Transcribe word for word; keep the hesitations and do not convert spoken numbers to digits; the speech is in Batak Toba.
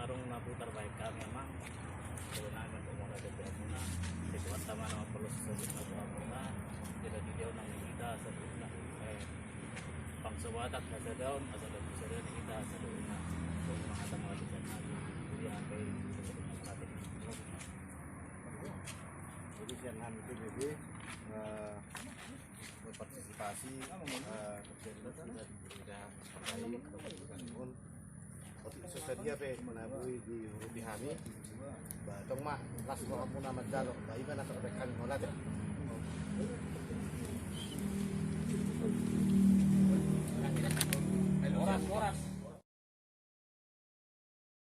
Adong na putar baen hami, Amang. Jadi na kan pemula dari hamuna. Di Tuhan sama nama perlu sesuatu na buat hamuna. Kita di dia unang kita sesuatu na. Eh, bangsa Batak, bangsa daun, asal daun, bangsa daun kita sesuatu na. Untuk mengatakan lagi sama. Jadi apa yang kita. Jadi sian hami tu jadi, eh, berpartisipasi, eh, terjadi sudah di gereja Partai Kabupaten Pun. Otik so sadia pe na boi diurupi hami. Ba tong ma, las ma hamuna manjalo, ba ima na tarbaen hami, mauliate. Horas, horas.